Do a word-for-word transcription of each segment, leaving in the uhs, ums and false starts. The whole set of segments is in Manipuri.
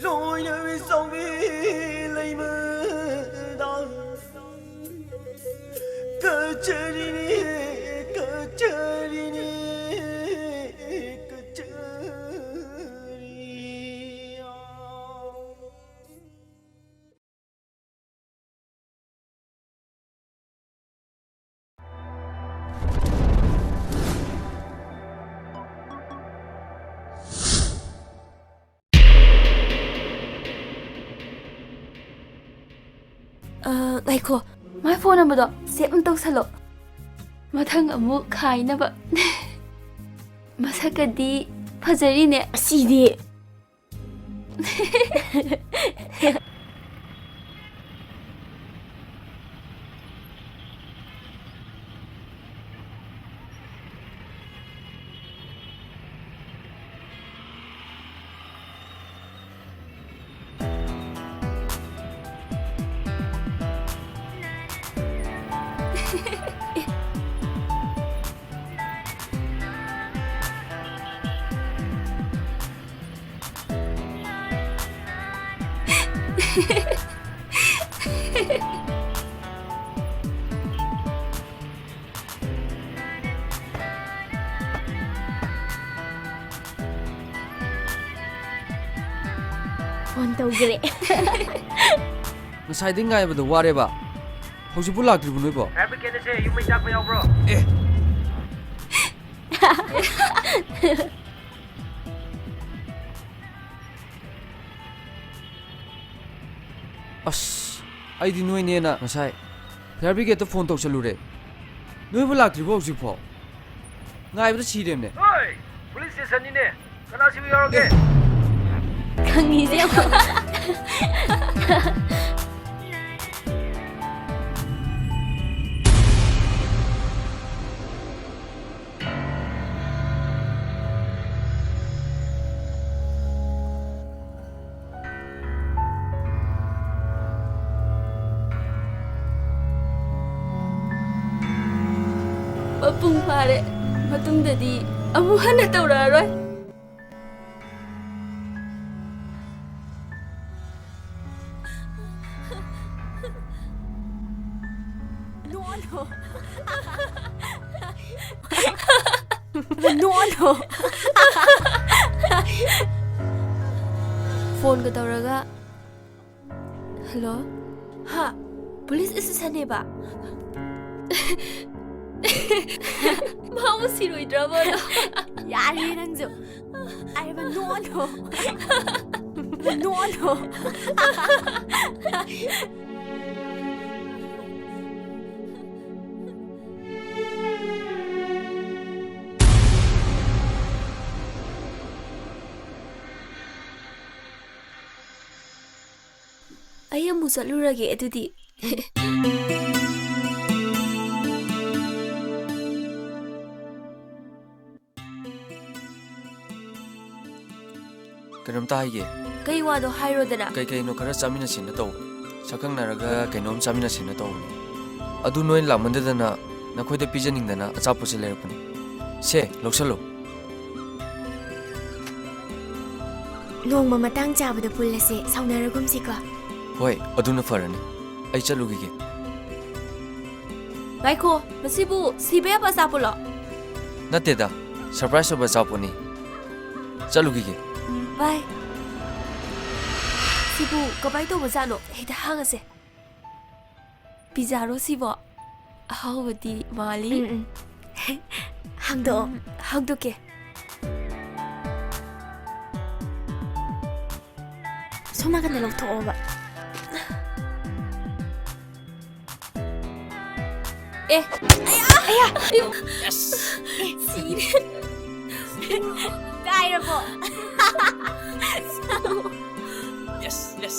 ꯂꯣꯏꯅ ꯆꯥꯎꯕꯤ ꯂꯩꯃ ꯀꯆꯔꯤꯅꯤ, ꯀꯆꯔꯤꯅꯤ, ꯀꯆꯔꯤ꯫ ꯑ, ꯉꯥꯏꯈꯣ, my phone number ꯗꯣ save ꯑꯃ ꯇꯧꯁꯜꯂꯣ꯫ ꯃꯊꯪ ꯑꯃꯨꯛ ꯈꯥꯏꯅꯕ꯫ ꯃꯁꯛꯀꯗꯤ ꯐꯖꯔꯤꯅꯦ꯫ ꯑꯁꯤꯗꯤ꯫ Phone ꯇꯧꯈ꯭ꯔꯦ꯫ ꯉꯁꯥꯏꯗꯩ ꯉꯥꯏꯕꯗ ꯋꯥꯔꯦꯕ꯫ ꯍꯧꯖꯤꯛꯄꯨ ꯂꯥꯛꯇ꯭ꯔꯤꯕꯣ ꯅꯣꯏꯕꯣ? Fire brigade ꯁꯦ ꯌꯨꯝ ꯃꯩ ꯆꯥꯛꯄ ꯌꯥꯎꯕ꯭ꯔꯣ? ꯑꯦ꯫ ꯑꯁ, ꯑꯩꯗꯤ ꯅꯣꯏꯅꯦꯅ ꯉꯁꯥꯏ ꯐꯥꯌꯔ ꯕ꯭ꯔꯤꯒꯦꯗꯇ ꯐꯣꯟ ꯇꯧꯁꯜꯂꯨꯔꯦ꯫ ꯅꯣꯏꯕꯨ ꯂꯥꯛꯇ꯭ꯔꯤꯕꯣ ꯍꯧꯖꯤꯛꯐꯥꯎ? ꯉꯥꯏꯕꯗ ꯁꯤꯔꯦꯝꯅꯦ꯫ ꯍꯣꯏ, ꯄꯨꯂꯤꯁ ꯁ꯭ꯇꯦꯁꯟꯅꯤꯅꯦ꯫ ꯀꯅꯥ ꯁꯤꯕ ꯌꯥꯎꯔꯒꯦ? ꯈꯪꯉꯤꯁꯦ ꯌꯦꯡꯉꯣ꯫ ꯃꯄꯨꯡ ꯐꯥꯔꯦ꯫ ꯃꯇꯨꯡꯗꯗꯤ ꯑꯃꯨꯛ ꯍꯟꯅ ꯇꯧꯔꯛꯑꯔꯣꯏ꯫ ꯅꯣꯛꯑꯅꯣ꯫ ꯅꯣꯛꯑꯅꯣ꯫ ꯐꯣꯟꯒ ꯇꯧꯔꯒ, "ꯍꯜꯂꯣ? ꯍꯥ? ꯄꯨꯂꯤꯁ ꯁ꯭ꯇꯦꯁꯟꯅꯦꯕ?" ꯃꯥꯕꯨ ꯁꯤꯔꯣꯏꯗ꯭ꯔꯕ ꯑꯗꯣ? ꯌꯥꯔꯦ ꯅꯪꯁꯨ꯫ ꯑꯩꯕ ꯅꯣꯛꯑꯅꯣ꯫ ꯅꯣꯛꯑꯅꯣ꯫ ꯑꯩ ꯑꯃꯨꯛ ꯆꯠꯂꯨꯔꯒꯦ ꯑꯗꯨꯗꯤ꯫ ꯀꯩꯅꯣꯝꯇ ꯍꯥꯏꯒꯦ꯫ ꯀꯩ ꯋꯥꯅꯣ ꯍꯥꯏꯔꯣꯗꯅ? ꯀꯩ ꯀꯩꯅꯣ ꯈꯔ ꯆꯥꯃꯤꯟꯅꯁꯦꯅ ꯇꯧꯕ꯫ ꯁꯛꯈꯪꯅꯔꯒ ꯀꯩꯅꯣꯝ ꯆꯥꯃꯤꯟꯅꯁꯦꯅ ꯇꯧꯕꯅꯤ꯫ ꯑꯗꯨ ꯅꯣꯏ ꯂꯥꯛꯃꯟꯗꯗꯅ ꯅꯈꯣꯏꯗ ꯄꯤꯖꯅꯤꯡꯗꯅ ꯑꯆꯥꯄꯣꯠꯁꯦ ꯂꯩꯔꯛꯄꯅꯤ꯫ ꯁꯦ, ꯂꯧꯁꯜꯂꯣ꯫ ꯅꯣꯡꯃ ꯃꯇꯥꯡ ꯆꯥꯕꯗ ꯄꯨꯜꯂꯁꯦ, ꯁꯥꯎꯅꯔꯒꯨꯝꯁꯤꯀꯣ꯫ ꯍꯣꯏ, ꯑꯗꯨꯅ ꯐꯔꯅꯤ꯫ ꯑꯩ ꯆꯠꯂꯨꯈꯤꯒꯦ꯫ ꯉꯥꯏꯈꯣ, ꯃꯁꯤꯕꯨ ꯁꯤꯕ ꯌꯥꯕ ꯑꯆꯥꯄꯣꯠꯂꯣ? ꯅꯠꯇꯦꯗ, ꯁꯔꯄ꯭ꯔꯥꯏꯖ ꯑꯣꯏꯕ ꯑꯆꯥꯄꯣꯠꯅꯤ꯫ ꯆꯠꯂꯨꯈꯤꯒꯦ꯫ ꯎꯝ, ꯕꯥꯏ꯫ ꯁꯤꯕꯨ ꯀꯃꯥꯏ ꯇꯧꯕꯖꯥꯠꯅꯣ? ꯍꯦꯛꯇ ꯍꯥꯡꯉꯁꯦ꯫ ꯄꯤꯖꯥꯔꯣ ꯁꯤꯕꯣ? ꯑꯍꯥꯎꯕꯗꯤ ꯃꯥꯜꯂꯤ꯫ ꯎꯝ, ꯎꯝ꯫ ꯍꯥꯡꯗꯣꯛꯑꯣ꯫ ꯎꯝ, ꯍꯥꯡꯗꯣꯛꯀꯦ꯫ ꯁꯣꯝ ꯅꯥꯀꯟꯗ ꯂꯧꯊꯣꯛꯑꯣꯕ꯫ ꯑꯦ, ꯑꯌꯥ! ꯑꯌꯥ! ꯑꯌꯣ! Yes! ꯑꯦ, ꯁꯤꯔꯦ꯫ ꯀꯥꯏꯔꯕꯣ? Yes, yes!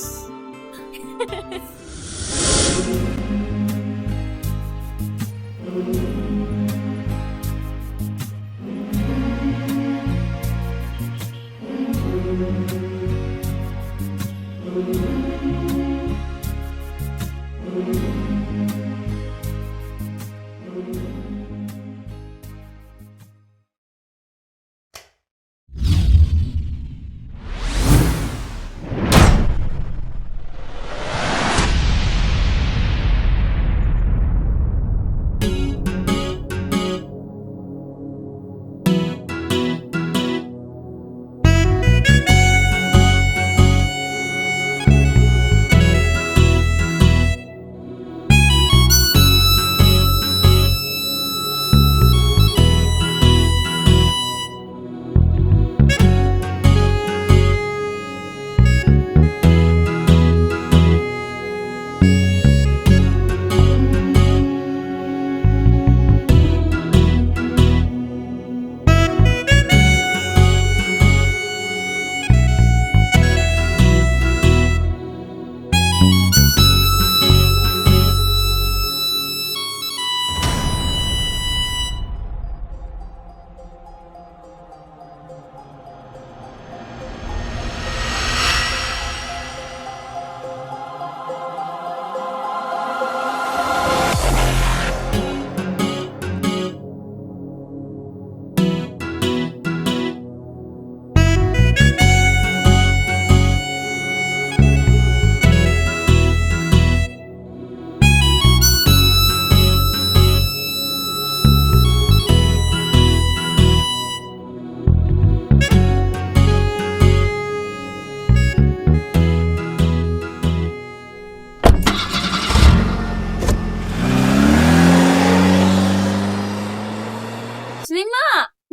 ꯁꯤꯂꯤꯃꯥ!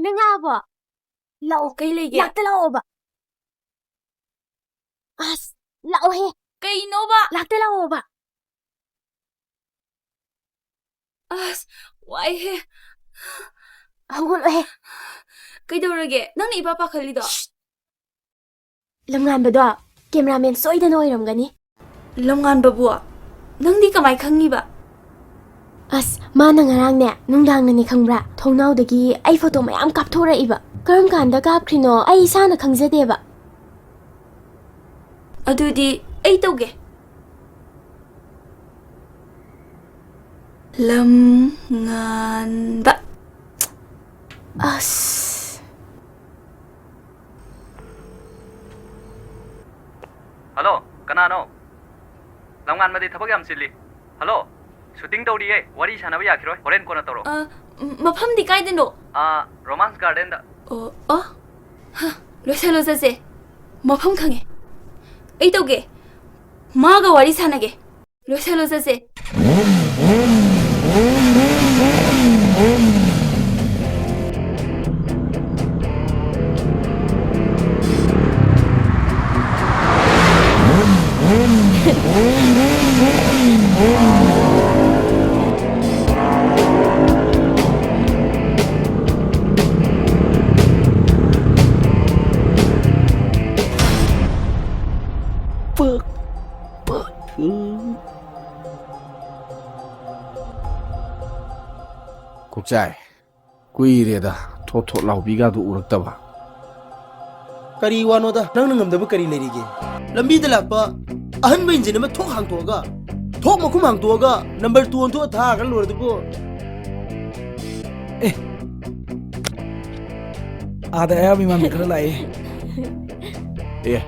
ꯅꯪ ꯂꯥꯛꯑꯕꯣ? ꯂꯥꯛꯑꯣ꯫ ꯀꯩ ꯂꯩꯒꯦ? ꯂꯥꯛꯇ ꯂꯥꯛꯑꯣꯕ꯫ ꯑꯁ, ꯂꯥꯛꯑꯣꯍꯦ꯫ ꯀꯩꯅꯣꯕ? ꯂꯥꯛꯇ ꯂꯥꯛꯑꯣꯕ꯫ ꯑꯁ꯫ ꯋꯥꯏꯍꯦ꯫ ꯍꯧꯒꯠꯂꯣꯍꯦ꯫ ꯀꯩꯗꯧꯔꯒꯦ? ꯅꯪꯅ ꯏꯄꯥ ꯄꯥꯈꯠꯂꯤꯗꯣ? ꯂꯝꯉꯥꯟꯕꯗꯣ cameraman ꯁꯣꯏꯗꯅ ꯑꯣꯏꯔꯝꯒꯅꯤ꯫ ꯂꯝꯉꯥꯟꯕꯕꯨ? ꯅꯪꯗꯤ ꯀꯃꯥꯏ ꯈꯪꯉꯤꯕ? ꯑꯁ, ꯃꯥꯅ ꯉꯔꯥꯡꯅꯦ, ꯅꯨꯡꯗꯥꯡꯅꯅꯦ ꯈꯪꯕ꯭ꯔꯥ, ꯊꯣꯡꯅꯥꯎꯗꯒꯤ ꯑꯩ photo ꯃꯌꯥꯝ ꯀꯥꯞꯊꯣꯔꯛꯏꯕ꯫ ꯀꯔꯝ ꯀꯥꯟꯗ ꯀꯥꯞꯈ꯭ꯔꯤꯅꯣ ꯑꯩ ꯏꯁꯥꯅ ꯈꯪꯖꯗꯦꯕ꯫ ꯑꯗꯨꯗꯤ ꯑꯩ ꯇꯧꯒꯦ꯫ ꯂꯝꯉꯥꯟꯕ꯫ ꯑꯁ꯫ ꯍꯜꯂꯣ, ꯀꯅꯥꯅꯣ? ꯂꯝꯉꯥꯟꯕꯗꯤ ꯊꯕꯛ ꯌꯥꯝ ꯆꯤꯜꯂꯤ꯫ ꯍꯜꯂꯣ, shooting ꯇꯧꯔꯤꯌꯦ, ꯋꯥꯔꯤ ꯁꯥꯟꯅꯕ ꯌꯥꯈꯤꯔꯣꯏ, ꯍꯣꯔꯦꯟ ꯀꯣꯟꯅ ꯇꯧꯔꯣ꯫ ꯑ, ꯃꯐꯝꯗꯤ ꯀꯥꯏꯗꯅꯣ? ꯑ, romance garden ꯗ꯫ ꯑꯣ, ꯑꯣ꯫ ꯍ, ꯂꯣꯏꯁꯜꯂꯣ, ꯆꯠꯁꯦ꯫ ꯃꯐꯝ ꯈꯪꯉꯦ꯫ ꯑꯩ ꯇꯧꯒꯦ꯫ ꯃꯥꯒ ꯋꯥꯔꯤ ꯁꯥꯟꯅꯒꯦ꯫ ꯂꯣꯏꯁꯜꯂꯣ, ꯆꯠꯁꯦ꯫ ꯀꯣꯛꯆꯥꯏ, ꯀꯨꯏꯔꯦꯗ ꯊꯣꯠ ꯊꯣꯠ ꯂꯥꯎꯕꯤꯒꯗꯨ ꯎꯔꯛꯇꯕ꯫ ꯀꯔꯤ ꯋꯥꯅꯣꯗ, ꯅꯪꯅ ꯉꯝꯗꯕ ꯀꯔꯤ ꯂꯩꯔꯤꯒꯦ? ꯂꯝꯕꯤꯗ ꯂꯥꯛꯄ ꯑꯍꯟꯕ engine ꯑꯃ ꯊꯣꯛ ꯍꯥꯡꯇꯣꯛꯑꯒ, ꯊꯣꯛ ꯃꯈꯨꯝ ꯍꯥꯡꯇꯣꯛꯑꯒ number two ꯑꯣꯟꯊꯣꯛꯑ ꯊꯥꯈ꯭ꯔ ꯂꯣꯏꯔꯦ ꯑꯗꯨꯕꯨ꯫ ꯑꯦ, ꯑꯥꯗ ꯑꯌꯥꯝꯕ ꯏꯃꯥꯟꯕꯤ ꯈꯔ ꯂꯥꯛꯑꯦ꯫ ꯑꯦ,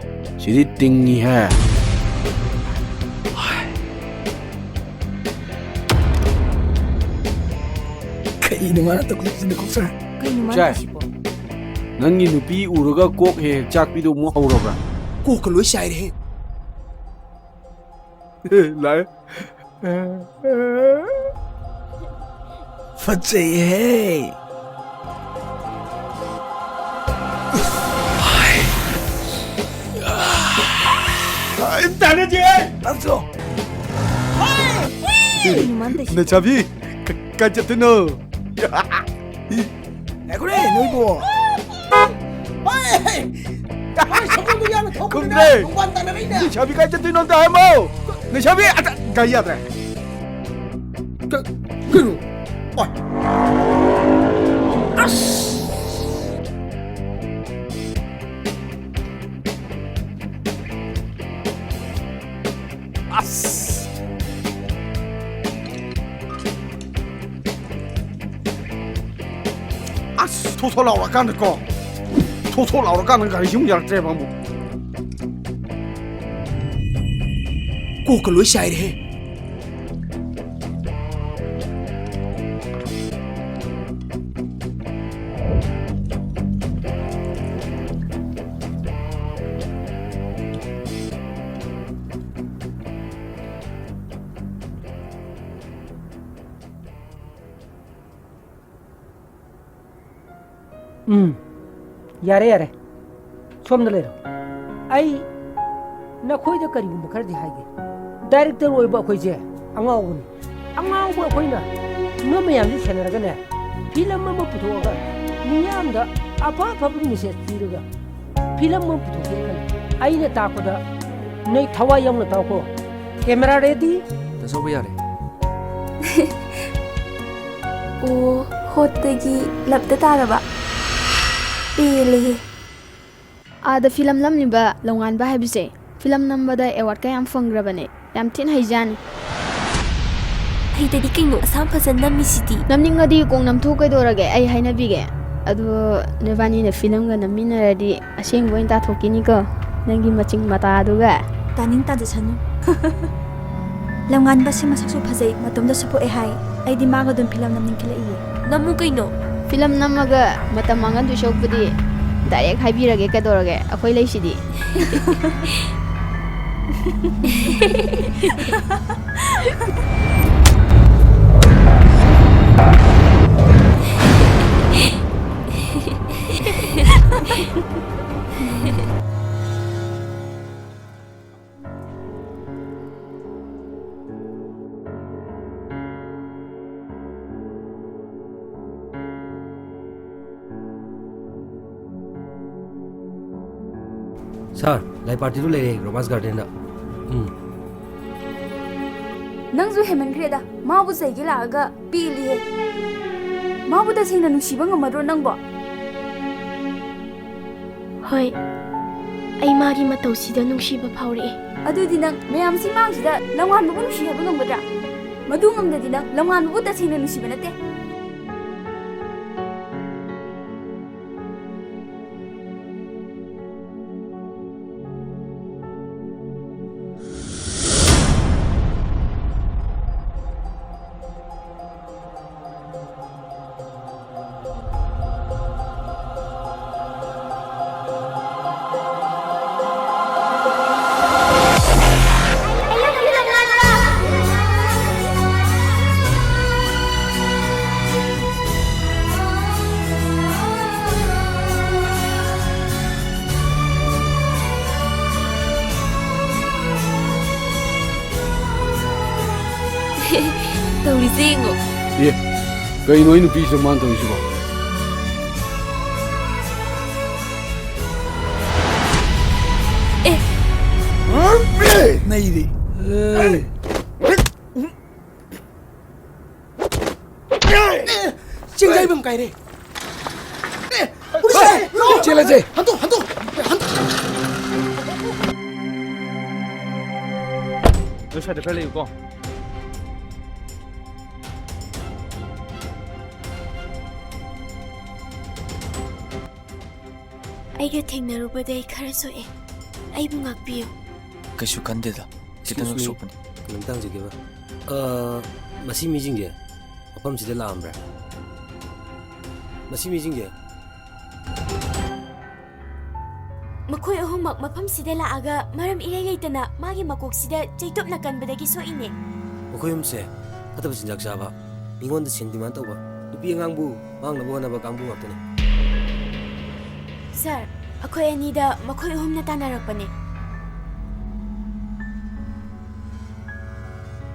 ꯁꯤꯗꯤ ꯇꯤꯡꯉꯤꯍꯦ꯫ ꯀꯩꯅꯣ ꯃꯥꯅ ꯇꯧꯈꯠꯂꯛꯏꯁꯤꯅ, ꯀꯣꯛ ꯁꯥꯏ? ꯀꯩꯅꯣ ꯃꯥꯅ ꯆꯥꯏ꯫ ꯇꯧꯏꯁꯤꯕꯣ? ꯅꯪꯒꯤ ꯅꯨꯄꯤ ꯎꯔꯒ ꯀꯣꯛ ꯍꯦꯛ ꯍꯦꯛ ꯆꯥꯛꯄꯤꯗꯣ ꯑꯃꯨꯛ ꯍꯧꯔꯕ꯭ꯔꯥ? ꯀꯣꯛꯀ ꯂꯣꯏ ꯆꯥꯏꯔꯦꯍꯦ꯫ ꯂꯥꯛꯑꯦ꯫ ꯐꯖꯩꯍꯦ꯫ ꯇꯥꯟꯅꯁꯦ꯫ ꯂꯥꯛꯁꯣ꯫ ꯀꯩꯅꯣ ꯃꯥꯅ ꯇꯧꯏꯁꯤꯕꯣ? ꯅꯆꯥꯕꯤ, ꯀ-, ꯀꯥꯏ ꯆꯠꯇꯣꯏꯅꯣ? ꯉꯥꯏꯈꯣꯅꯦ, ꯅꯣꯏꯕꯣ꯫ ꯍꯣꯏ! ꯍꯣꯏ, ꯁꯒꯣꯜꯗꯣ ꯌꯥꯝꯅ ꯊꯧꯕꯅꯤꯅ ꯈꯨꯝꯗ꯭ꯔꯦ꯫ ꯈꯣꯡꯕꯥꯟ ꯇꯥꯟꯅꯔꯛꯏꯅꯦ꯫ ꯂꯩꯁꯥꯕꯤ ꯀꯥꯏ ꯆꯠꯇꯣꯏꯅꯣ ꯑꯝꯇ ꯍꯥꯏꯔꯝꯃꯣ꯫ ꯂꯩꯁꯥꯕꯤ, ꯑꯇ-, ꯒꯥꯔꯤ ꯌꯥꯗ꯭ꯔꯦ꯫ ꯀ-, ꯀꯩꯅꯣ? ꯑꯣꯏ꯫ ꯑꯁ! ꯑꯁ! ꯑꯁ! ꯊꯣꯛ ꯊꯣꯛ ꯂꯥꯎꯔꯀꯥꯟꯗꯀꯣ, ꯊꯣꯛ ꯊꯣꯛ ꯂꯥꯎꯔꯀꯥꯟꯗ ꯒꯥꯔꯤꯁꯤ ꯑꯃꯨꯛ ꯌꯥꯔꯛꯇ꯭ꯔꯦꯕ ꯑꯃꯨꯛ꯫ ꯀꯣꯛꯀ ꯂꯣꯏ ꯆꯥꯏꯔꯦꯍꯦ꯫ ꯎꯝ, ꯌꯥꯔꯦ, ꯌꯥꯔꯦ꯫ ꯁꯣꯝꯗ ꯂꯩꯔꯣ꯫ ꯑꯩ ꯅꯈꯣꯏꯗ ꯀꯔꯤꯒꯨꯝꯕ ꯈꯔꯗꯤ ꯍꯥꯏꯒꯦ꯫ ꯗꯥꯏꯔꯦꯛꯇꯔ ꯑꯣꯏꯕ ꯑꯩꯈꯣꯏꯁꯦ ꯑꯉꯥꯎꯕꯅꯤ꯫ ꯑꯉꯥꯎꯕ ꯑꯩꯈꯣꯏꯅ ꯅꯣꯏ ꯃꯌꯥꯝꯁꯤ ꯁꯦꯟꯅꯔꯒꯅꯦ, ꯐꯤꯂꯝ ꯑꯃ ꯄꯨꯊꯣꯛꯑꯒ ꯃꯤꯌꯥꯝꯗ ꯑꯐ ꯑꯐꯕ ꯃꯦꯁꯦꯖ ꯄꯤꯔꯒ ꯐꯤꯂꯝ ꯑꯃ ꯄꯨꯊꯣꯛꯀꯦ ꯈꯜꯂꯤ꯫ ꯑꯩꯅ ꯇꯥꯛꯄꯗ ꯅꯣꯏ ꯊꯋꯥꯏ ꯌꯥꯎꯅ ꯇꯥꯎꯀꯣ꯫ Camera ready? ꯗꯥ ꯆꯧꯕ ꯌꯥꯔꯦ꯫ ꯑꯣ, ꯍꯣꯠꯇꯒꯤ ꯂꯞꯇ ꯇꯥꯔꯕ? ꯄꯦꯜꯂꯦꯍꯦ꯫ ꯑꯥꯗ ꯐꯤꯂꯝ ꯅꯝꯂꯤꯕ ꯂꯧꯉꯥꯟꯕ ꯍꯥꯏꯕꯁꯦ ꯐꯤꯂꯝ ꯅꯝꯕꯗ ꯑꯦꯋꯥꯔꯗꯀ ꯌꯥꯝ ꯐꯪꯈ꯭ꯔꯕꯅꯦ꯫ ꯌꯥꯝ ꯊꯤꯅ ꯍꯩꯖꯥꯅꯤ꯫ ꯍꯩꯇꯗꯤ ꯀꯩꯅꯣ? ꯑꯁꯥꯝ ꯐꯖꯅ ꯅꯝꯃꯤꯁꯤꯗꯤ꯫ ꯅꯝꯅꯤꯡꯉꯗꯤ ꯀꯣꯛ ꯅꯝꯊꯣꯛ ꯀꯩꯗꯧꯔꯒꯦ? ꯑꯩ ꯍꯥꯏꯅꯕꯤꯒꯦ꯫ ꯑꯗꯣ ꯅꯣꯏꯕꯥꯅꯤꯅ ꯐꯤꯂꯝꯒ ꯅꯝꯃꯤꯟꯅꯔꯗꯤ ꯑꯁꯦꯡꯕ ꯑꯣꯏꯅ ꯇꯥꯊꯣꯛꯈꯤꯅꯤꯀꯣ, ꯅꯪꯒꯤ ꯃꯆꯤꯡ ꯃꯇꯥꯗꯨꯒ꯫ ꯇꯥꯅꯤꯡ ꯇꯥꯖꯁꯅꯨ꯫ ꯂꯝꯉꯥꯟꯕꯁꯦ ꯃꯁꯛꯁꯨ ꯐꯖꯩ, ꯃꯇꯣꯝꯗꯁꯨ ꯄꯣꯛꯑꯦ ꯍꯥꯏ꯫ ꯑꯩꯗꯤ ꯃꯥꯒ ꯑꯗꯨꯝ ꯐꯤꯂꯝ ꯅꯝꯅꯤꯡꯈꯠꯂꯛꯏꯌꯦ꯫ ꯅꯝꯃꯨ ꯀꯩꯅꯣ꯫ ꯐꯤꯂꯝ ꯅꯝꯃꯒ ꯃꯇꯝ ꯃꯥꯡꯍꯟꯗꯣꯏ ꯁꯔꯨꯛꯄꯨꯗꯤ direct ꯍꯥꯏꯕꯤꯔꯒꯦ ꯀꯩꯗꯧꯔꯒꯦ, ꯑꯩꯈꯣꯏ ꯂꯩꯁꯤꯗꯤ꯫ ꯁꯥꯔ, ꯂꯥꯏ ꯄꯥꯔꯇꯤꯗꯨ ꯂꯩꯔꯦ ꯔꯣꯃꯥꯟꯁ ꯒꯥꯔꯗꯦꯟꯗ꯫ ꯎꯝ꯫ ꯅꯪꯁꯨ ꯍꯦꯟꯃꯟꯈ꯭ꯔꯦꯗ, ꯃꯥꯕꯨ ꯆꯩꯒꯦ ꯂꯥꯛꯑꯒ ꯄꯦꯜꯂꯤꯍꯦ꯫ ꯃꯥꯕꯨ ꯇꯁꯦꯡꯅ ꯅꯨꯡꯁꯤꯕ ꯉꯝꯃꯗ꯭ꯔꯣ ꯅꯪꯕꯣ? ꯍꯣꯏ, ꯑꯩ ꯃꯥꯒꯤ ꯃꯇꯧꯁꯤꯗ ꯅꯨꯡꯁꯤꯕ ꯐꯥꯎꯔꯛꯑꯦ꯫ ꯑꯗꯨꯗꯤ ꯅꯪ ꯃꯌꯥꯝꯁꯤ ꯃꯥꯡꯁꯤꯗ ꯂꯝꯉꯥꯟꯕꯕꯨ ꯅꯨꯡꯁꯤ ꯍꯥꯏꯕ ꯉꯝꯒꯗ꯭ꯔꯥ? ꯃꯗꯨ ꯉꯝꯗꯗꯤ ꯅꯪ ꯂꯝꯉꯥꯟꯕꯕꯨ ꯇꯁꯦꯡꯅ ꯅꯨꯡꯁꯤꯕ ꯅꯠꯇꯦ꯫ ꯇꯧꯔꯤꯁꯦ ꯌꯦꯡꯉꯣ꯫ ꯑꯦ, ꯀꯩꯅꯣ ꯑꯩ ꯅꯨꯄꯤꯁꯤꯗ ꯃꯥꯅ ꯇꯧꯔꯤꯁꯤꯕꯣ? ꯑꯦ꯫ ꯅꯩꯔꯦ꯫ ꯆꯤꯡꯖꯩꯕꯝ ꯀꯥꯏꯔꯦ꯫ ꯆꯦꯜꯂꯁꯦ꯫ ꯍꯟꯗꯣꯛ, ꯍꯟꯗꯣꯛ, ꯍꯟꯗꯣꯛ꯫ ꯅꯣꯏ ꯁ꯭ꯋꯥꯏꯗ ꯈꯔ ꯂꯩꯌꯨꯀꯣ꯫ ꯑꯩꯒ ꯊꯦꯡꯅꯔꯨꯕꯗꯩ ꯈꯔ ꯁꯣꯛꯑꯦ꯫ ꯑꯩꯕꯨ ꯉꯥꯛꯄꯤꯌꯨ꯫ ꯀꯩꯁꯨ ꯈꯟꯗꯦꯗ꯫ ꯈꯤꯇꯪ Excuse me. ꯁꯣꯛꯄꯅꯤ꯫ ꯀꯩꯅꯣꯝꯇ ꯍꯪꯖꯒꯦꯕ꯫ ꯑ, ꯃꯁꯤ ꯃꯤꯁꯤꯡꯁꯦ ꯃꯐꯝꯁꯤꯗ ꯂꯥꯛꯑꯝꯕ꯭ꯔꯥ? ꯃꯁꯤ ꯃꯤꯁꯤꯡꯁꯦ ꯃꯈꯣꯏ ꯑꯍꯨꯝꯃꯛ ꯃꯐꯝꯁꯤꯗ ꯂꯥꯛꯑꯒ ꯃꯔꯝ ꯏꯔꯩ ꯂꯩꯇꯅ ꯃꯥꯒꯤ ꯃꯀꯣꯛꯁꯤꯗ ꯆꯩꯇꯨꯞꯅ ꯀꯟꯕꯗꯒꯤ ꯁꯣꯛꯏꯅꯦ꯫ ꯃꯈꯣꯏ ꯑꯍꯨꯝꯁꯦ ꯐꯠꯇꯕ ꯆꯤꯟꯖꯥꯛ ꯆꯥꯕ, ꯃꯤꯉꯣꯟꯗ ꯁꯦꯟ demand ꯇꯧꯕ, ꯅꯨꯄꯤ ꯑꯉꯥꯡꯕꯨ ꯃꯥꯡꯅꯕ ꯍꯣꯠꯅꯕ ꯀꯥꯡꯕꯨ ꯉꯥꯛꯇꯅꯤ꯫ ꯁꯥꯔ, ꯑꯩꯈꯣꯏ ꯑꯅꯤꯗ ꯃꯈꯣꯏ ꯑꯍꯨꯝꯅ ꯇꯥꯟꯅꯔꯛꯄꯅꯦ꯫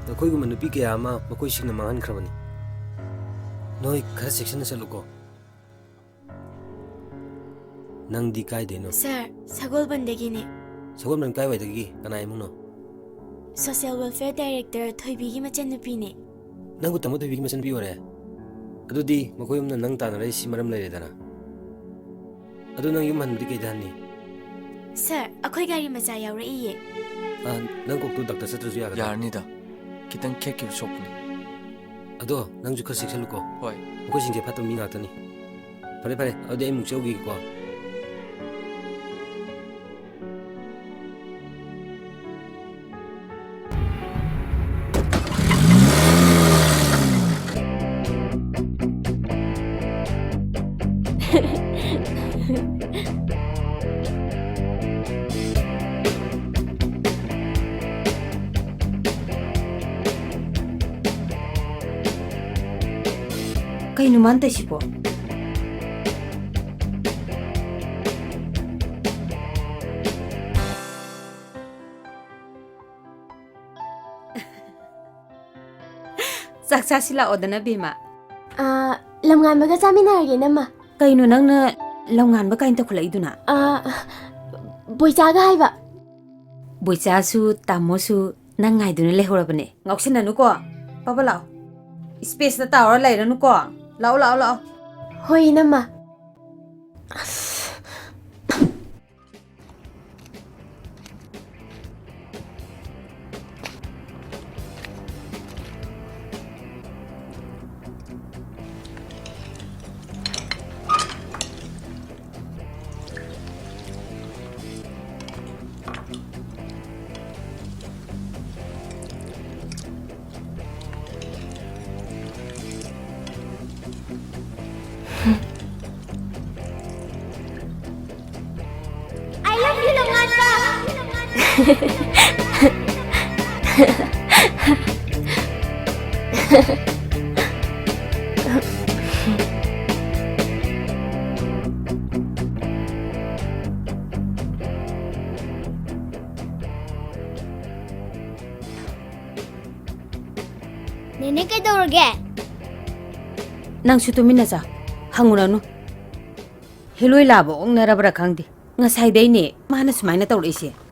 ꯅꯈꯣꯏꯒꯨꯝꯕ ꯅꯨꯄꯤ ꯀꯌꯥ ꯑꯃ ꯃꯈꯣꯏꯁꯤꯡꯅ ꯃꯥꯡꯍꯟꯈ꯭ꯔꯕꯅꯤ꯫ ꯅꯣꯏ ꯈꯔ ꯆꯦꯛꯁꯤꯟꯅ ꯆꯠꯂꯨꯀꯣ꯫ ꯅꯪꯗꯤ ꯀꯥꯏꯗꯩꯅꯣ? ꯁꯥꯔ, ꯁꯒꯣꯜꯕꯟꯗꯒꯤꯅꯦ꯫ ꯁꯒꯣꯜꯕꯟ ꯀꯥꯏꯋꯥꯏꯗꯒꯤ? ꯀꯅꯥ ꯏꯃꯨꯡꯅꯣ? ꯁꯣꯁꯤꯌꯦꯜ ꯋꯦꯜꯐꯤꯌꯔ ꯗꯥꯏꯔꯦꯛꯇꯔ ꯊꯣꯏꯕꯤꯒꯤ ꯃꯆꯟꯅꯨꯄꯤꯅꯦ꯫ ꯅꯪꯕꯨ ꯇꯥꯃꯣ ꯊꯣꯏꯕꯤꯒꯤ ꯃꯆꯟꯅꯨꯄꯤ ꯑꯣꯏꯔꯦ? ꯑꯗꯨꯗꯤ ꯃꯈꯣꯏ ꯑꯍꯨꯝꯅ ꯅꯪ ꯇꯥꯟꯅꯔꯛꯏꯁꯤ ꯃꯔꯝ ꯂꯩꯔꯦꯗꯅ꯫ ꯑꯗꯨ ꯅꯪ ꯌꯨꯝ ꯍꯟꯕꯗꯤ ꯀꯩꯗ ꯍꯟꯅꯤ? ꯁꯥꯔ, ꯑꯩꯈꯣꯏ ꯒꯥꯔꯤ ꯃꯆꯥ ꯌꯥꯎꯔꯛꯏꯌꯦ꯫ ꯑꯥ, ꯅꯪ ꯀꯣꯛꯇꯨ ꯗꯥꯛꯇꯔ ꯆꯠꯇ꯭ꯔꯁꯨ ꯌꯥꯒꯗ꯭ꯔꯥ? ꯌꯥꯔꯅꯤꯗ꯫ ꯈꯤꯇꯪ ꯈꯦꯠꯈꯤꯕ ꯁꯣꯛꯄꯅꯤ꯫ ꯑꯗꯣ ꯅꯪꯁꯨ ꯈꯔ ꯆꯦꯛꯁꯤꯜꯂꯨꯀꯣ꯫ ꯍꯣꯏ꯫ ꯃꯈꯣꯏꯁꯤꯡꯁꯦ ꯐꯠꯇꯕ ꯃꯤ ꯉꯥꯛꯇꯅꯤ꯫ ꯐꯔꯦ, ꯐꯔꯦ, ꯑꯗꯨꯗꯤ ꯑꯩ ꯑꯃꯨꯛ ꯆꯧꯈꯤꯒꯦꯀꯣ꯫ ꯀꯩꯅꯣ ꯃꯥꯅ ꯇꯧꯏꯁꯤꯕꯣ? ꯆꯥꯛ ꯆꯥꯁꯤ ꯂꯥꯛꯑꯣꯗꯅ, ꯕꯦꯝꯃ꯫ ꯑꯥ, ꯂꯝꯉꯥꯟꯕꯒ ꯆꯥꯃꯤꯟꯅꯔꯒꯦ, ꯏꯅꯝꯃ꯫ ꯀꯩꯅꯣ ꯅꯪꯅ ꯂꯝꯉꯥꯟꯕ ꯀꯥꯏꯅ ꯇꯧꯈꯠꯂꯛꯏꯗꯨꯅ? ꯑꯥ, ꯕꯣꯏꯆꯥꯒ ꯍꯥꯏꯕ꯫ ꯕꯣꯏꯆꯥꯁꯨ ꯇꯥꯃꯣꯁꯨ ꯅꯪ ꯉꯥꯏꯗꯨꯅ ꯂꯩꯍꯧꯔꯕꯅꯦ꯫ ꯉꯥꯎꯁꯤꯟꯅꯅꯨꯀꯣ꯫ ꯄꯥꯄ ꯂꯥꯛꯑꯣ꯫ ꯏꯁꯄꯦꯁꯇ ꯇꯥꯎꯔ ꯂꯩꯔꯅꯨꯀꯣ꯫ ꯂꯥꯛꯑꯣ, ꯂꯥꯛꯑꯣ, ꯂꯥꯛꯑꯣ꯫ ꯍꯣꯏ, ꯏꯅꯝꯃ꯫ ꯑꯁ꯫ I love you, ꯅꯣꯡꯉꯥꯟꯕ! ꯅꯦꯅꯦ, ꯀꯩꯗꯧꯔꯒꯦ? ꯅꯪꯁꯨ ꯇꯨꯃꯤꯟꯅ ꯆꯥ, ꯍꯪꯉꯨꯔꯅꯨ꯫ ꯍꯦꯂꯣꯏ ꯂꯥꯕ ꯑꯣꯛꯅꯔꯕ꯭ꯔꯥ ꯈꯪꯗꯦ꯫ ꯉꯁꯥꯏꯗꯩꯅꯦ ꯃꯥꯅ ꯁꯨꯃꯥꯏꯅ ꯇꯧꯔꯛꯏꯁꯦ꯫